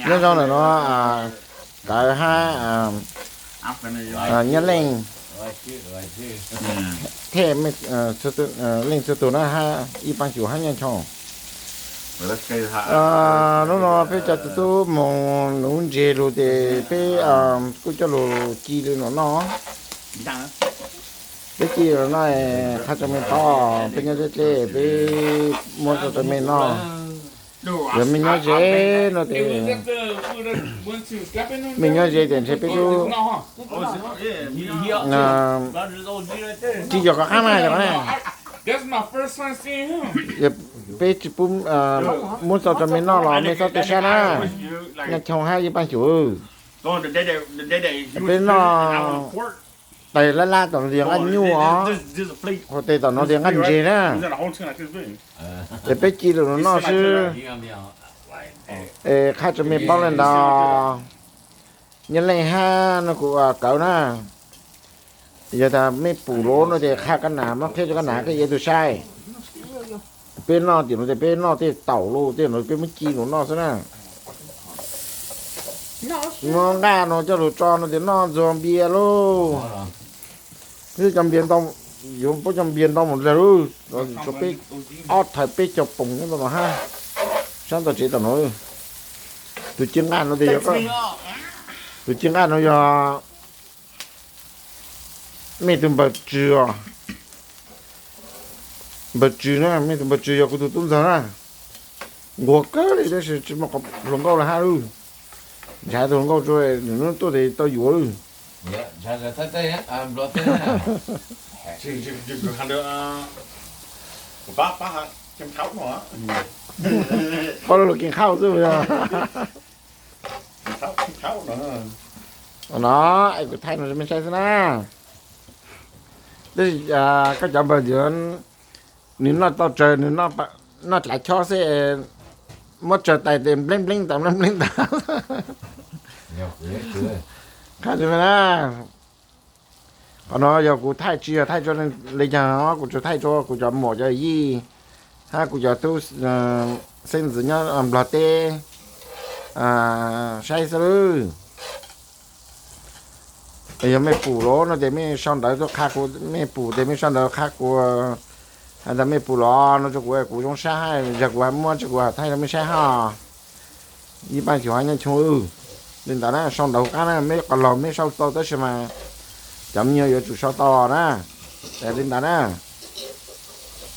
Nyob zoo ntawm no, kawg hab Nyab Leej, thej leej txhua tug na hab ib paab xyum hab Nyiaj Choo. Hnub no peb cov tub tub moog nuv ntses lug tes peb kuj coj lug ci lug noj. Peb ci lug noj, qha tso me paub, peb nyob dleb dleb peb muab tso rua mej noj. Yog mej nyob ze no tes, mej nyob ze tes ntshe peb tub, tsi yog koj qaab na, yog koj na. Yog peb tsi pub muab tso rua mej noj los mej txhob tu sab na. Nyiaj Choo hab ib paab xyum, peb noj tais lab lab tom no tes nqaj nyuj os, hu tes tom no tes nqaj ntses na. Tes peb ci lug noj xwb. Es qha tso mej paub le ntawd, Nyab Leej hab no kuv kawg na. Yog tas mej pum lug no tes qha koj nam, muab qheb rua koj nam koj ev tug saib. Peb noj tim no tes peb noj tej taum lug tej no peb muab ci lug noj xwb na. Muab nqaj no coj lug tso no tes noj ntxuag npias lauj. Peb cov npias ntau, yuav peb cov npias ntau mus dlawg lauj. Tsua peb ob thaiv peb caug poom nyob ntawm no hab, sab ntawm tsev tom no. Tus ci nqaj no tes yog, tus ci nqaj no yog mej tug npawg Tswv os. Npawg Tswv na, mej tug npawg Tswv yog kuv tug tub ntxawg na. Nquag kawg li tab sis tsi muaj qhov hluas nkauj le hab lauj. Ntshaw tug hluas nkauj tso, nws nub tuaj tes tau yuav lauj. Pab lug kev qhauj xwb yog no, es kuv thaij no rua mej saib xwb na. Tab sis koj cov npawg Tswv, nws noj tau tsawg, nws noj dlav chob xwb, muab tsawg tais tes npleeb npleeb tas npleeb npleeb tas. Qha tsi na, qhov no yog kuv thaij tsi yog thaij rua le caag, kuv tsuas thaij rua kuv cov muam cov yij hab kuv cov tub xeeb ntxwv nyob Nplog teb saib xwb lawm. Yog mej pum lawm no tes mej sau ntawv tuaj qha kuv, mej pum tes mej sau ntawv qha kuv, has tas mej pum lawm no rua kuv, kuv zoo sab hab yog kuv muab rua kuv thaij rua mej saib hab. Ib paab xyum hab Nyiaj Choo, le ntawd na, sau ntawv huv qaab na, mej qos laug mej sau tau tab sis mas cov me nyuam yuav tsum sau tau na. Li ntawd na.